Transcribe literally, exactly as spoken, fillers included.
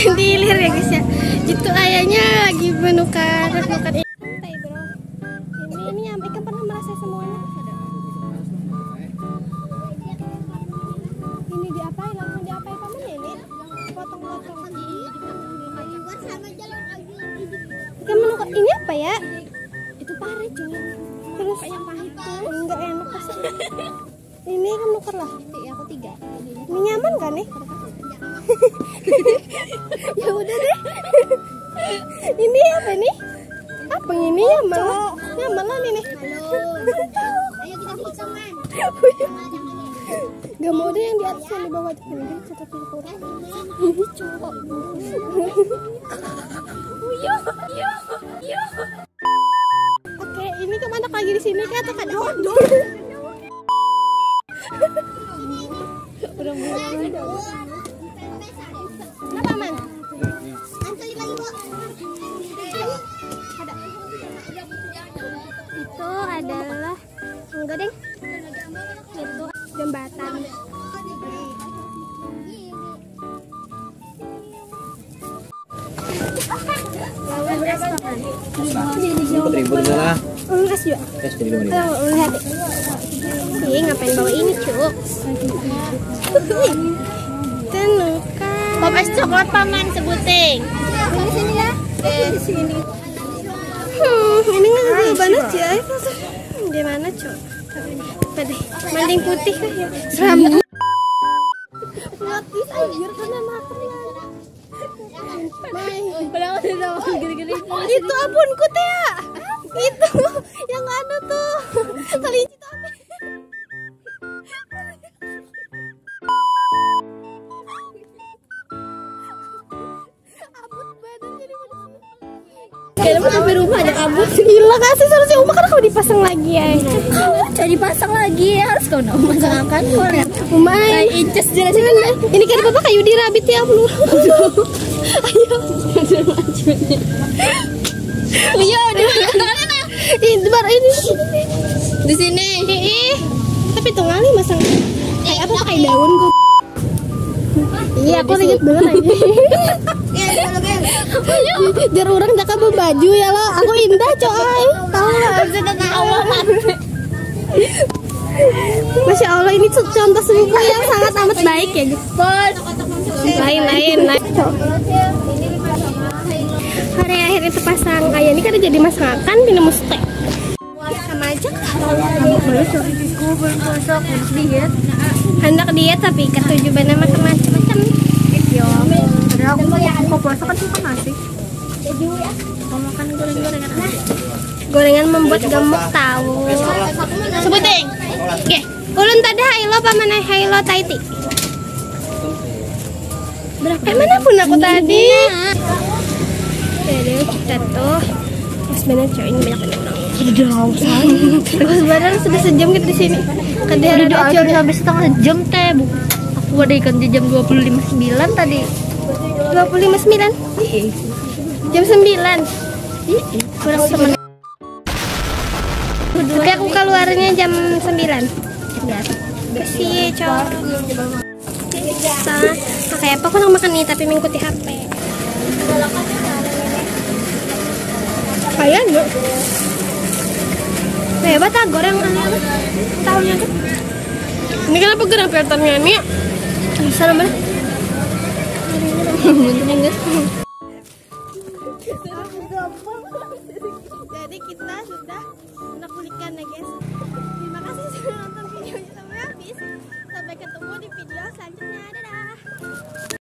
Diilir ya guys ya. Itu ayahnya lagi menukar menukar ini. Santai bro. Ini ini nyampe kan pernah merasa semuanya. Ini diapain, langsung diapain paman ya ini? Potong-potong. Kita menukar ini apa ya? Itu pare cuy. Terus yang pahit tuh. Enggak enak rasanya. Ini kan nuker lah. Iya, aku tiga. Ini nyaman kan nih? Ya udah deh. Ini apa nih? Apa ini ya malah? Ya malah nih nih. Ayo kita potongan. Gak mau deh yang di atas, yang di bawah tuh. Mending kita pilih kurang. Ini cowok. Iya, iya, iya. Oke, ini kemana lagi di sini kah atau kada? Orang Kenapa man? Itu adalah enggak deh. Itu jembatan. Empat ribu salah. Enggak juga. Tes jadi lima ribu. Oh, lihat. Ih, ngapain bawa ini, Cuk? Tenuka. Pop es coklat paman sebuting. Ini sini ya. Di sini. Hmm, ini nggak banget ya. Di mana, Cuk? Apa deh? Mending putih kah ya? Seram. Gratis anjir karena makan. Padahal udah tahu gini-gini. Itu abunku teh. Itu yang anu tuh. Kelinci tuh apa? Abut badan jadi manusia. Kayak mau sampai rumah ada kabut. Gila kasih solusi uma kan aku dipasang lagi ya. Jadi pasang lagi ya, harus kau nak masakan kau lihat. Umai. Incas jelas Ini kan bapak kayu dirabit ya belum. Ayo. Iya, udah mana? Ini baru ini. Di sini. Ih, tapi tuh ngali masang kayak apa pakai daun gue. Iya, aku lihat dulu lagi. Jar orang jaka baju ya lo, aku indah coy. Tahu lah. Bisa ketawa. Masya Allah, ini co- contoh sepupu yang sangat amat baik ya guys. Bos. Lain lain lain. Hari akhirnya terpasang ayah ini kada jadi masakan, minum teh. Sama aja. Aku belum puasa, aku diet. Hendak diet tapi ketujuh benar macam-macam. Yo. Padahal aku mau buka puasa kan cuma nasi. Mau makan goreng-gorengan aja. Gorengan membuat gemuk tahu. Sebuting. Oke. Ulun tadi hailo paman ai hailo taiti. Berapa mana pun aku tadi. Ya deh, kita tuh. Mas bener cewek ini banyak orang. Udah haus. Mas bener sudah sejam kita di sini. Kada Udah ada doa acil. Udah habis setengah jam teh, Bu. Aku ada ikan jam dua puluh lima sembilan tadi. Dua puluh lima sembilan. Jam sembilan. Kurang semenit. Tapi aku keluarnya jam sembilan. Bersih, cowok. Sama, pakai apa aku nang makan nih tapi mengikuti H P. Kalian yuk. Hebat ah goreng aneh apa? Tahunya tuh. Ini kenapa gerang filternya ini? Bisa namanya. Jadi kita sudah